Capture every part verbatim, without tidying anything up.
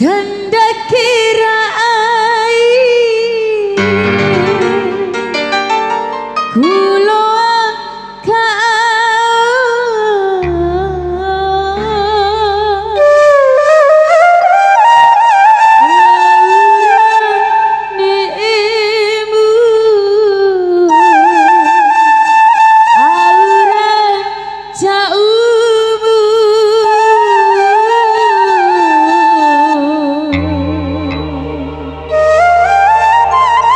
Kandake ra ai, ku loa kau. Aura ne'emu, aura ca'umu.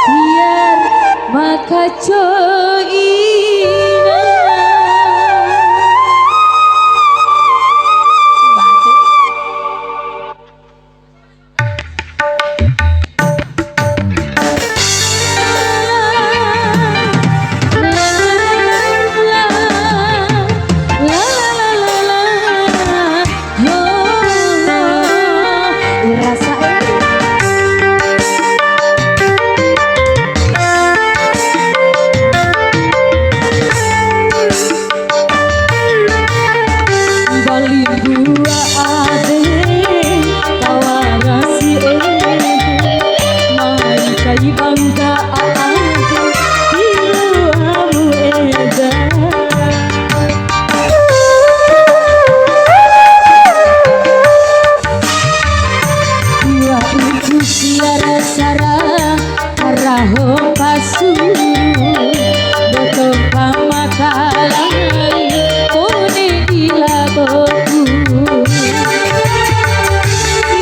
Tiwara ma kaco'ina. Mbali mbua ade, kawara si ede, mai kai bangga ade, tiloamu eda. Dua utuh tiwara sara, raho pasuru, boto pamakalangai, kone ila boku.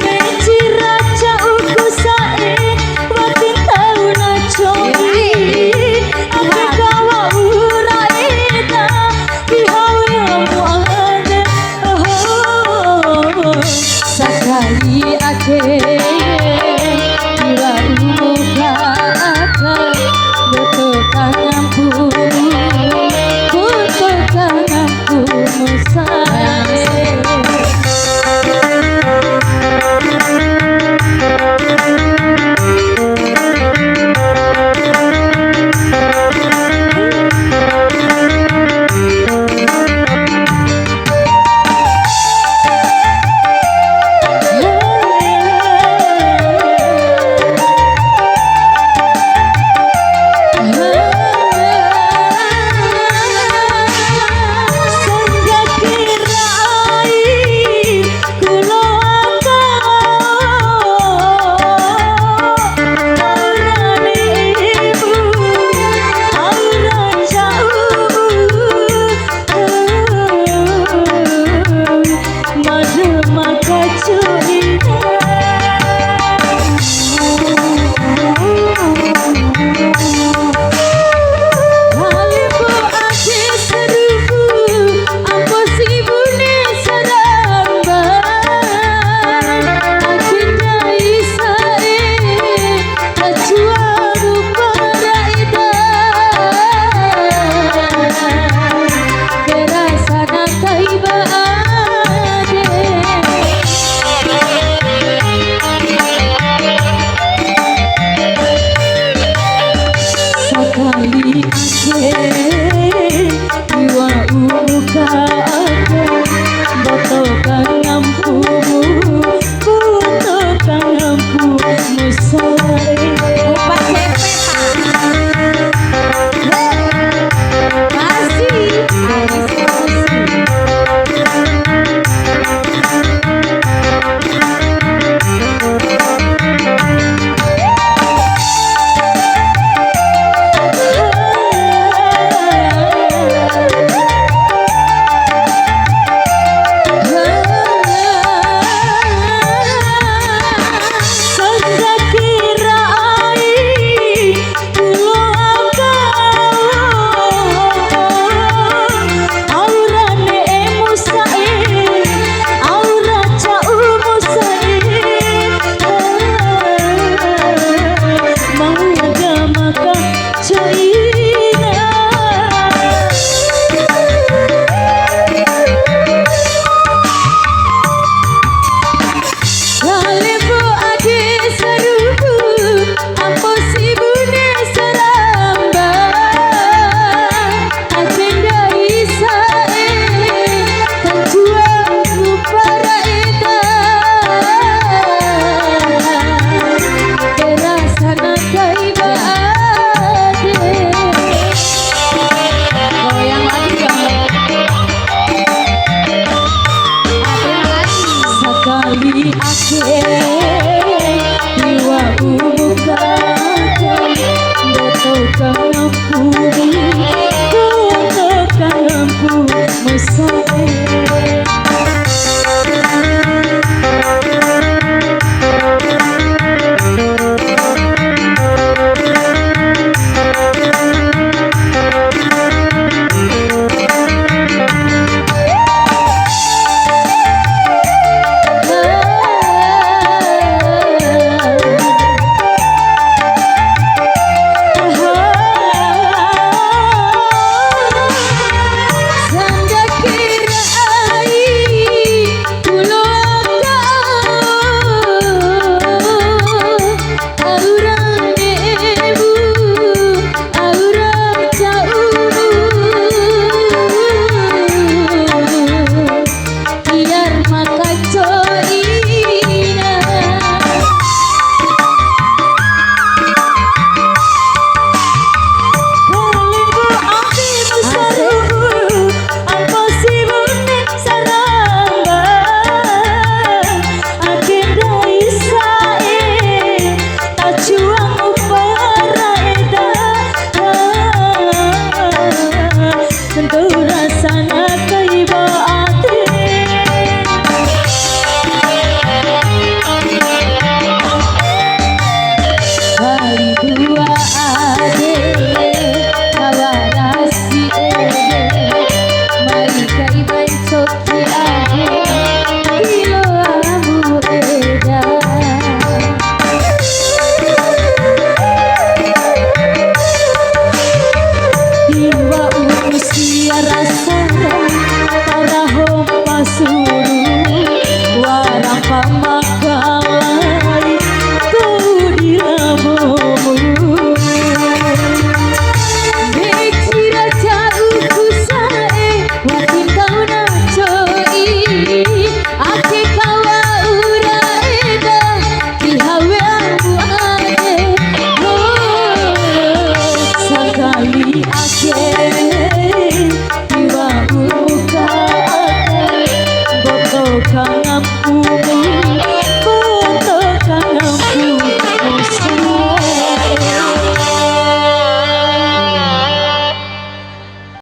Meci raca uku sa'e, wati tau na co'i, ake kawa ura eda, di hawe mu ade. Sakali ake, tiwa'umu ka aka, boto kangampumu, boto kangampumu sae. Madu makacuina. Halimbo ake sarupu, ampo si bune saramba. Ake ndai sa'e, Kacua rupa raida, berasana kai ba ade. Sakali ake, iwa umuka